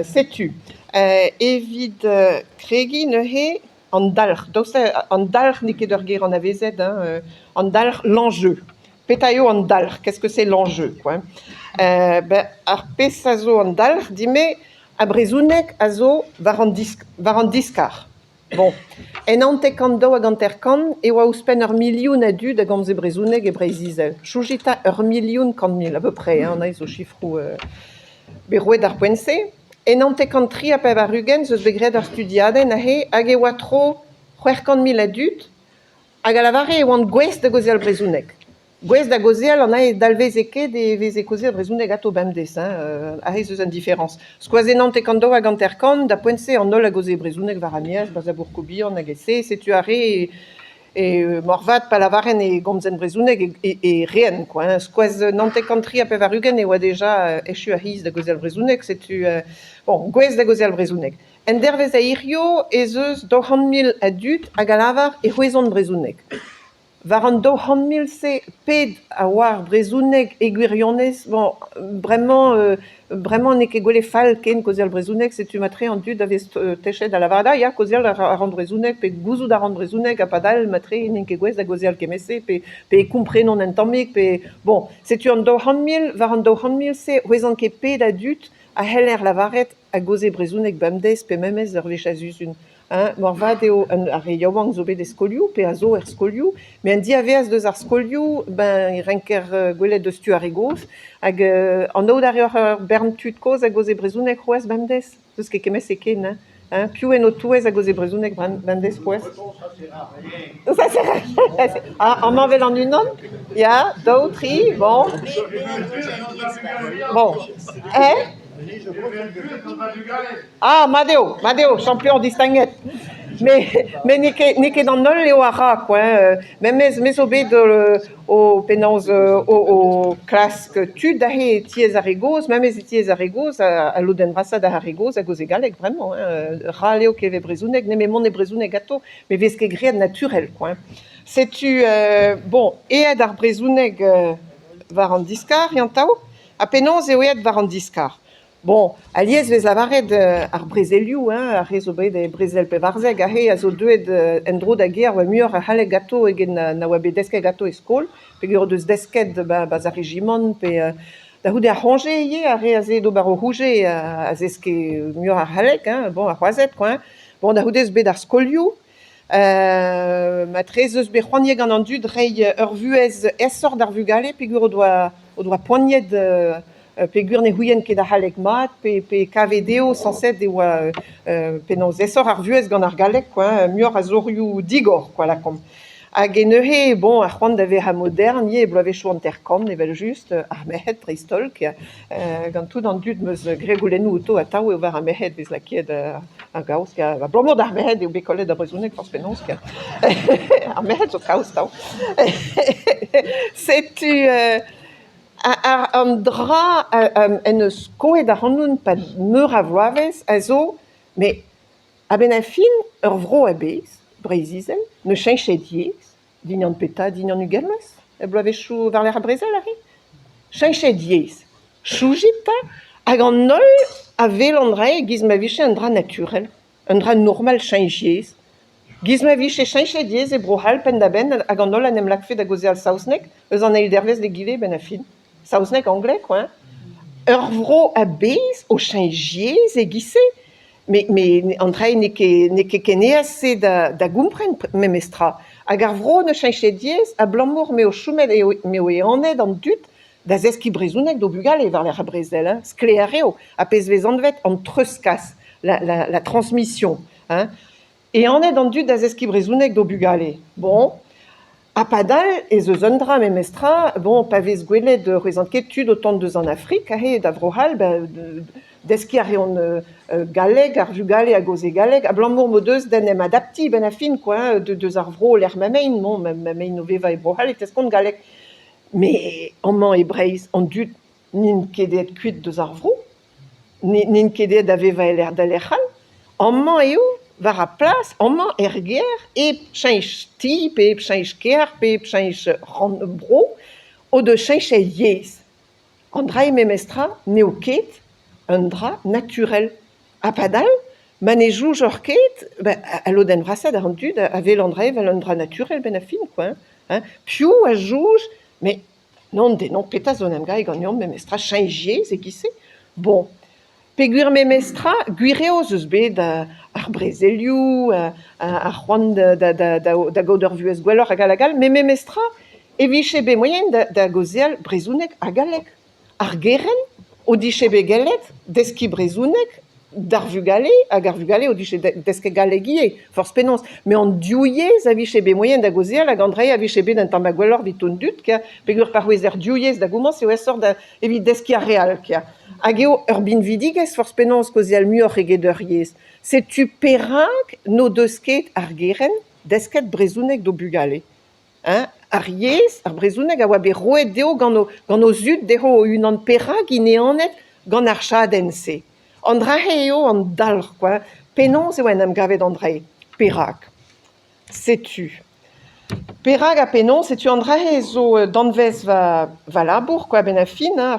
Setu, evit kregiñ neuze an dalc'h, daoust ha an dalc'h n'eo ket ur ger anavezet hein, an dalc'h l'enjeu. Petra eo an dalc'h? Qu'est-ce que c'est l'enjeu quoi? Ben ar pezh a zo an dalc'h din-me, ar brezhoneg a zo war an war an diskar. Bon, en 92 hanter-kant e oa ouzhpenn ur milion a dud a gomze brezhoneg e Breizh-Izel. Soñjit 'ta ur milion 100 000 à peu près hein, anezho zo sifroù bet roet d'ar poent-se. En 983 ez eus bet graet ur studiadenn aze hag e oa tro 600 000 a dud hag a lavare e oant gouest da gaozeal brezhoneg. Gouest da gaozeal an aze dalveze ket e veze kaozeet brezhoneg atao bemdez hein, aze ez eus un diferañs. Skoaz en 92 hanter-kant, da poent-se an holl a gaoze brezhoneg war ar maez, 'ba Zabourkoù bihan hag e-se, setu ar re e moarvat pa lavaren e gomzen brezhoneg e reent quoi hein. Skoaz 93 ha 80 e oa deja echu ar c'hiz da gaozeal brezhoneg, setu bon, gouest da gaozeal brezhoneg. En dervezh a hiziv ez eus 200 000 a dud hag a lavar e c'hwezont brezhoneg. War an 200 000-se, pet a oar brezhoneg e gwirionez? Bon, bremañ bremañ n'eo ket gwelet fall ken kaozeal brezhoneg, setu matre an dud a vez techet da lavaret ah ya kaozeal a ran brezhoneg pe gouzout a ran brezhoneg ha padal matre n'int ket gouest da gaozeal kement-se pe pe e komprenont un tammig pe bon, setu an 200 000, war an 200 000-se 'ouezan ket pet a dud a c'heller lavaret a gaoze brezhoneg bemdez pe memes ur wech a-sizhun. Hein, moarvat eo ar re yaouank zo bet e skolioù pe a zo er skolioù, met en diavaez deus ar skolioù, ben e renker gwelet deus tu ar re gozh. Hag anaout a reoc'h ur bern tud kozh a gaoze brezhoneg c'hoazh bemdez? N'eus ket kement-se ken, hein. Hein, piv en ho touez a gaoze brezhoneg bemdez c'hoazh? Ça sert à rien. Ah, amañ 'vel an unan? Ya, daou, tri, bon. Bon. Hein? Ah, mat eo, mat eo, champion distinguet. Mais, mais n'eo ket, n'eo ket an holl eo a ra, quoi. Hein. Memes me zo bet o penaos o, o klask tud aze e tiez ar re gozh, memes e tiez ar re gozh, al lodenn vrasañ da ar re gozh a gaoze galleg bremañ. Hein. Ral eo ket e brezhoneg, nemet mont e brezhoneg atao, met 'vez ket graet naturel, quoi. Setu, bon, aet ar brezhoneg war an diskar, yantav. Ha penaos eo aet war an diskar? Bon, alies 'vez lavaret ar brezelioù, hein, ar re zo bet e brezel 14 aze a zo deuet en-dro da gêr oa muioc'h a c'halleg ganto eget na oa bet desket ganto e skol, peogwir o deus desket 'barzh ar rejimant pe da c'houde ar c'hoñje ivez, ar re aze d'ober o c'hoñje a zeske muioc'h a c'halleg, hein, bon, ar c'hoazed quoi, hein. Bon, da c'houde eus bet ar skolioù, Matre ez eus bet c'hoant gant an dud reiñ ur vuhez aesoc'h d'ar vugale peogwir o doa o doa poaniet peogwir ne c'houient ket ar c'halleg mat pe pe kave dezho sañset e oa penaos aesoc'h ar vuhez gant ar galleg quoi, muioc'h a zorioù digor quoi lakaomp. Hag e neuze, bon, ar c'hoant da vezañ modern ivez, bloavezhioù hanter-kant evel-just, ar merc'hed dreist-holl, gant tout an dud 'meus graet goulennoù outo atav eo war ar merc'hed 'vez lakaet ar gaoz, abalamour d'ar merc'hed eo bet kollet ar brezhoneg forzh penaos, ar merc'hed zo kaoz atav. Setu an dra en deus skoet ac'hanon 'pad meur a vloavezh a zo, met A-benn ar fin, ur vro a-bezh, Breizh-Izel, n'eus cheñchet yezh, dindan petra, dindan 20 vloaz, er bloavezhioù war-lerc'h ar brezel aze? Cheñchet yezh. Soñjit 'ta, hag an holl a wel an dra e-giz ma vije un dra naturel, un dra normal cheñch yezh. Giz ma vije cheñchet yezh e Bro-C'hall penn-da-benn hag an holl en em lakfe da gaozeal saozneg eus an eil dervezh d'egile a-benn ar fin. Saozneg, anglais, quoi. Ur vro a-bezh o cheñch yezh e-giz-se Met an dra n'eo ket n'eo ket ken aes-se da gompren memestra. Hag ar vro 'neus cheñchet yezh abalamour m'eo chomet eo m'eo ehanet an dud da zeskiñ brezhoneg d'o bugale war-lerc'h ar brezel hein, sklaer eo. Ar pezh 'vez anvet an treuzkas, la la la transmission hein. Ehanet an dud da zeskiñ brezhoneg d'o bugale. Bon, ha padal ez eus un dra memestra, bon, pa vez gwelet 'vezan ket tud o tont deus an Afrik aze da Vro-C'hall, ben deskiñ a reont galleg, ar vugale a gaoze galleg, abalamour m'o deus d'en em adaptiñ 'benn ar fin quoi hein, deus ar vro lec'h ma 'maint, bon, ma 'maint o vevañ e Bro-C'hall e teskont galleg. Mais amañ e Breizh, an dud n'int ket aet kuit deus ar vro, n'int ket aet da vevañ da lec'h all. Amañ eo war ar plas, amañ er gêr, hep cheñch ti pe hep cheñch kêr pe hep cheñch rannvro, o deus cheñchet yezh. An dra eo memestra n'eo ket un dra naturel. Ha padal ma ne soñjor ket, al lodenn vrasañ an dud a wel an dra evel un dra naturel 'benn ar fin kwa hein. Piv a soñj met nann den non petra zo en em gavet ganeomp memestra cheñch yezh e-giz-se. Bon, peogwir memestra gwir eo ez eus bet ar brezelioù, ar c'hoant da gaout ur vuhez gwelloc'h hag all hag all met memestra e vije bet moaien da gaozeal brezhoneg ha galleg. Ar gerent o dije bet gellet deskiñ brezhoneg d'ar vugale hag ar vugale o dije desket galleg ivez, forzh penaos. Met an div yezh a vije bet moaien da gaozeal hag an dra-se a vije bet un tamm gwelloc'h evit an dud kea peogwir pa c'hwezher div yezh da gomañs eo aesoc'h da evit deskiñ ar re all kea. Hag eo ur binvidigezh forzh penaos kaozeal muioc'h eget ur yezh. Setu perak n'o deus ket ar gerent desket brezhoneg d'o bugale. Hein, ar yezh, ar brezhoneg a oa bet roet dezho gant o, gant o zud dezho o-unan. Perak int ehanet gant ar chadenn-se? An dra-se eo an dalc'h kwa. Penaos eo en em gavet an dra-se? Perak? Setu. Perak ha penaos? Setu an dra-se zo danvez va, va labour kwa, a-benn ar fin hein.